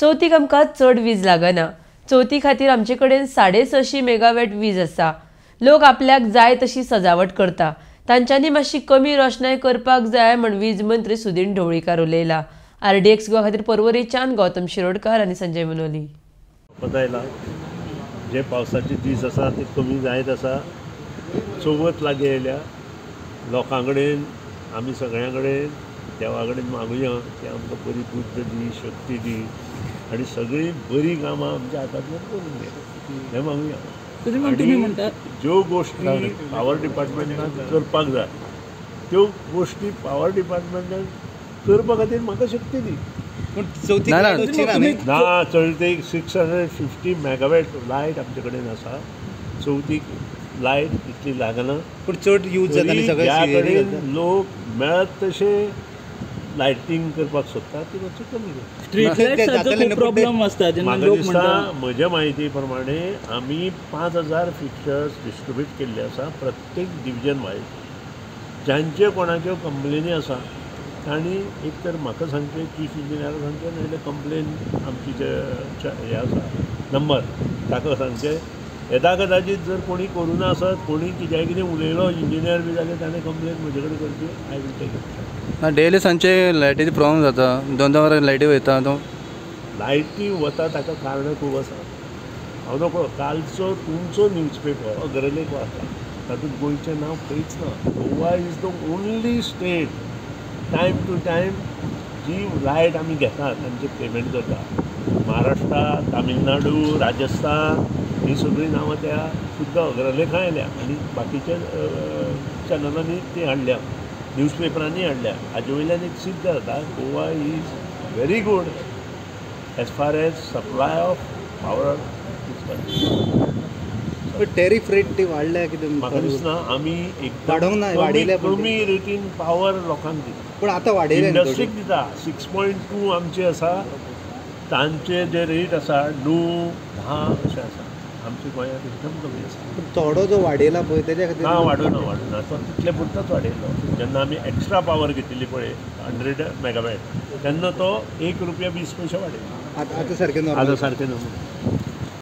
चवथीक आमकां चड वीज लागना. चवथी खातीर आमचे कडेन 650 मेगावॅट वीज आसा. लोक आपल्याक जाय तशी सजावट करता, तांच्यांनी मातशी कमी रोशणाय करपाक जाय म्हण वीज मंत्री सुदिन ढवळीकार उलयला. आरडीएक्स गोवा खातीर पर्वरेच्यान गौतम शिरोडकर आनी संजय मनोली. जे पावसाचे दीस आसा ते कमी जायत आसा. चवथ लागीं आयल्या, लोकां कडेन आमी सगळ्यां कडेन देवा कडेन मागुया की आमकां बरी बुद्द दी, शक्ती दी आनी सगळीं बरीं कामां आमच्या हातांतल्यान करून दी हें मागुया. आनी ज्यो गोश्टी पावर डिपार्टमेंटान करपाक जाय त्यो गोश्टी पावर डिपार्टमेंटान करपा खातीर म्हाका शक्ती दी. ना, चवथीक 650 मेगावॅट लायट आमचे कडेन आसा. चवथीक लायट इतली लागना, पूण चड यूज जाता. ज्या कडेन लोक मेळत तशे लायटींग करपाक सोदता ती मातशी कमी करता. म्हाका दिसता म्हज्या म्हायती प्रमाणे आमी 5000 फिक्चर्स डिस्ट्रिब्यूट केल्ले आसा प्रत्येक डिविजन वायज. जांचे कोणाच्यो कंप्लेनी आसा तांणी एक तर म्हाका सांगचें, चीफ इंजिनियराक सांगचें, नाजाल्यार कंप्लेन आमची जे हे आसा नंबर ताका सांगचें. येदा कदाचीत जर कोणी करूं ना आसत, कोणी कित्याय कितें उलयलो इंजिनियर बी जाल्यार ताणें कंप्लेन म्हजे कडेन करची. I will take action. Daily सांजचे लायटीचे प्रॉब्लम जाता, 2-2 वरां लायटी वयता. तो लायटी वता ताका कारणां खूब आसा. हांव नकळो, कालचो तुमचो न्यूज पेपर अग्रलेख वाचला, तातूंत गोंयचें नांव खंयच ना. Goa is the only state time to time ji light आमी घेतात तांचें पेमेंट करता. महाराष्ट्रा, तामिळनाडू, राजस्थान ही सगळीं नांवां त्या सुद्दां अग्रलेखां आयल्या आनी बाकीच्या चॅनलांनी ती हाडल्या, न्यूज पेपरांनी हाडल्या. हाजे वयल्यान एक सिद्ध जाता Goa is very good as far as supply of power is concern. Tariff rate ती वाडल्या कितें? म्हाका दिसना आमी एकदम कमी रेटीन पावर लोकांक दिता, पूण आतां वाडयल्या. इंडस्ट्रीक दिता 6.2 आमचे आसा, तांचे जे रेट आसा 9, 10 अशें आसा. आमच्या गोंयांत एकदम कमी आसा. पूण थोडो जो वाडयला पळय तेज्या खातीर ना, वाडोना वाडोना तो तितले पुरतोच वाडयलो. जेन्ना आमी एक्स्ट्रा पावर घेतिल्ली पळय 100 मेगावॅट तेन्ना तो 1 रुपया 20 पयशे वाडयलो. आतां सारकें आतां सारकें नॉर्मल.